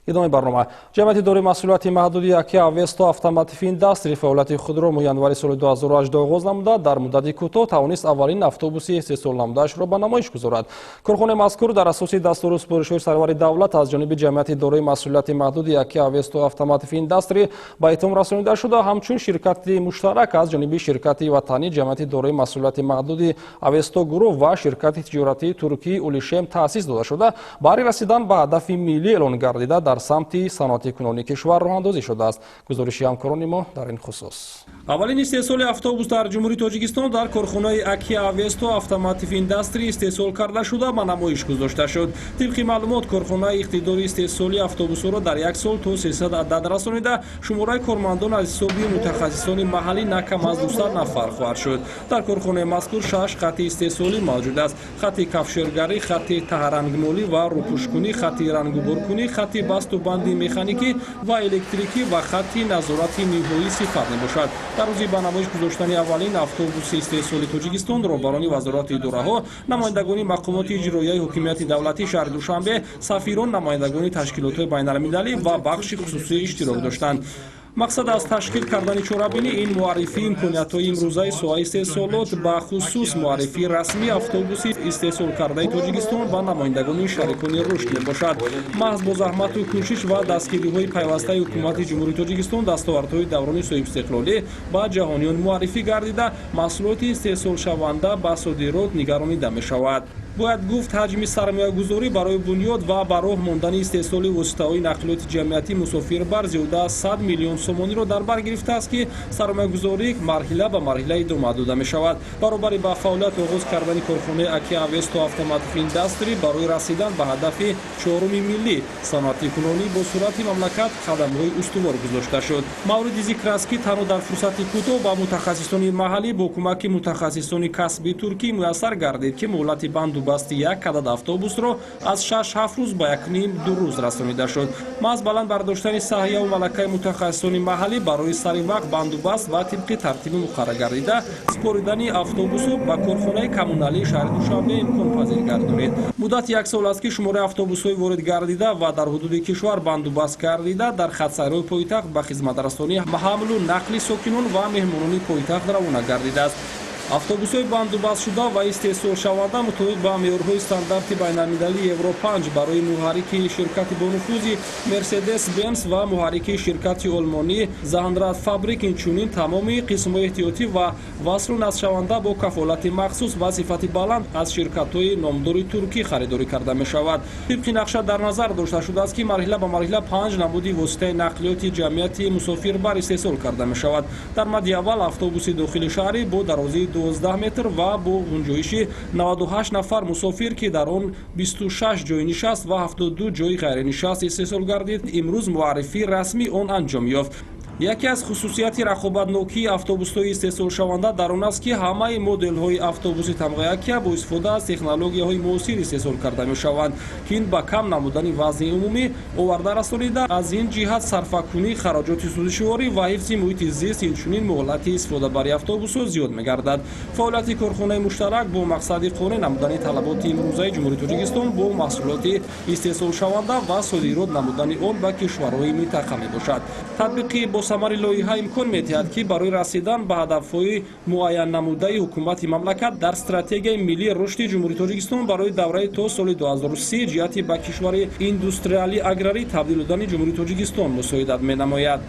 Идомаи барнома. Ҷамъияти дорои масъулияти маҳдуди Аки Авесто Автомотив Индастри фаъолияти худро моҳи январи соли 2018 оғоз намуда, дар муддати кӯтоҳ тавонист аввалин автобуси истеҳсол намудаашро ба намоиш гузорад. Корхонаи мазкур дар асоси дастуру супоришҳои сарвари давлат аз ҷониби ҷамъияти дорои масъулияти маҳдуди Аки Авесто Автомотив Индастри ба итмом расонида шуда, ҳамчун ширкати муштарак аз ҷониби ширкати ватанӣ, ҷамъияти дорои масъулияти маҳдуди Авесто Гурӯҳ ва ширкати тиҷоратии туркии Улишем таъсис дода шуда, баҳри расидан ба ҳадафи миллӣ эълон гардида дар самти саноатикунонии кишвар роҳандозӣ шудааст. Гузориши ҳамкорони мо дар ин хусус. Аввалин истеҳсоли автобус дар Ҷумҳурии Тоҷикистон дар корхонаи Аки Авесто Автомотив Индастри истеҳсол карда шуда, ба намоиш гузошта шуд. Тибқи маълумот, корхонаи иқтидори истеҳсоли автобусҳоро дар як сол то 300 адад расонида, шумораи кормандон аз ҳисоби мутахассисони маҳаллӣ на кам аз 200 нафар хоҳад шуд. Дар корхонаи мазкур шаш хатти истеҳсолӣ мавҷуд аст: хатти кафшергарӣ, хатти таҳрангмолӣ ва рӯпӯшкунӣ, хатти рангуборкунӣ, хатти басту банди механикӣ ва электрикӣ ва хатти назорати ниҳоии сифат мебошад. Дар рӯзи ба намоиш гузоштани аввалин автобуси истеҳсоли Тоҷикистон роҳбарони вазорату идораҳо, намояндагони мақомоти иҷроияи ҳокимияти давлатии шаҳри Душанбе, сафирон, намояндагони ташкилотҳои байналмилалӣ ва бахши хусусӣ иштирок доштанд. Мақсад аз ташкил кардани чорабинӣ ин муаррифии имкониятҳои имрӯзаи соҳаи истеҳсолот, ба хусус муаррифии расмии автобуси истеҳсолкардаи Тоҷикистон ба намояндагони шарикони рушд мебошад. Маҳз бо заҳмату кӯшиш ва дастгириҳои пайвастаи ҳукумати Ҷумҳурии Тоҷикистон дастовардҳои даврони соҳибистиқлолӣ ба ҷаҳониён муаррифӣ гардида, маҳсулоти истеҳсолшаванда ба содирот нигаронида мешавад. Бояд гуфт, ҳаҷми сармоягузорӣ барои бунёд ва ба роҳ мондани истеҳсоли воситаҳои нақлиёти ҷамъиятӣ мусофирбар зиёда аз 100 миллион сомониро дар бар гирифтааст, ки сармоягузорӣ марҳила ба марҳила идома дода мешавад. Баробари ба фаъолият оғоз кардани корхонаи Аки Авесто Автомотив Индастри барои расидан ба ҳадафи чоруми миллӣ, саноатикунонӣ бо суръати мамлакат, қадамҳои устувор гузошта шуд. Мавриди зикр аст, ки танҳо дар фурсати кӯтоҳ ба мутахассисони маҳаллӣ бо кӯмаки мутахассисони касбии туркӣ муяссар гардид, ки муҳлати банду басти як адад автобусро аз 6-7 рӯз ба 1,5-2 рӯз расонида шуд. Маҳз баланд бардоштани саҳияву малакаи мутахассисони маҳаллӣ барои сари вақт бандубаст ва тибқи тартиби муқаррар гардида супоридани автобусу ба корхонаи коммуналии шаҳри Душанбе имконпазир гардонид. Муддати як сол аст, ки шумораи автобусҳои ворид гардида ва дар ҳудуди кишвар бандубаст гардида дар хатсайрҳои пойтахт ба хизматрасонии ҳамлу нақли сокинон ва меҳмонони пойтахт равона гардидааст. Автобусҳои бандубастшуда ва истеҳсолшаванда мутобиқ ба меъёрҳои стандарти байналмилалии Евро 5 барои муҳаррики ширкати бонуфузи Мерседес Бенс ва муҳаррики ширкати олмонӣ Заҳнрад Фабрик, инчунин тамоми қисмҳои эҳтиётӣ ва васлу насбшаванда бо кафолати махсус ва сифати баланд аз ширкатҳои номдори туркӣ харидорӣ карда мешавад. Тибқи нақша дар назар дошта шудааст, ки марҳила ба марҳила панҷ намуди воситаи нақлиёти ҷамъияти мусофирбар истеҳсол карда мешавад. Дар мадди аввал автобуси дохили шаҳрӣ бо дарозии 12 метр ва бо ғунҷоиши 98 нафар мусофир, ки дар он 26 ҷои нишаст ва 72 ҷои ғайринишаст истеҳсол гардид. Имрӯз муаррифии расмии он анҷом ёфт. Яке аз хусусияти рақобатнокии автобусҳои истеҳсолшаванда дар он аст, ки ҳамаи моделҳои автобуси тамғаи Акия бо истифода аз технологияҳои муосир истеҳсол карда мешаванд, ки ин ба кам намудани вазни умумӣ оварда расонида, аз ин ҷиҳат сарфакунии хароҷоти сӯзишворӣ ва ҳифзи муҳити зист, инчунин муҳлати истифодабарии автобусҳо зиёд мегардад. Фаъолияти корхонаи муштарак бо мақсади қонеъ намудани талаботи имрӯзаи Ҷумҳурии Тоҷикистон бо маҳсулоти истеҳсолшаванда ва содирот намудани он ба кишварҳои минтақа мебошад. Татбиқи босамари лоиҳа имкон медиҳад, ки барои расидан ба ҳадафҳои муайяннамудаи ҳукумати мамлакат дар Стратегияи миллии рушди Ҷумҳурии Тоҷикистон барои давраи то соли 2030 ҷиҳати ба кишвари индустриалӣ аграрӣ табдил додани Ҷумҳурии Тоҷикистон мусоидат менамояд.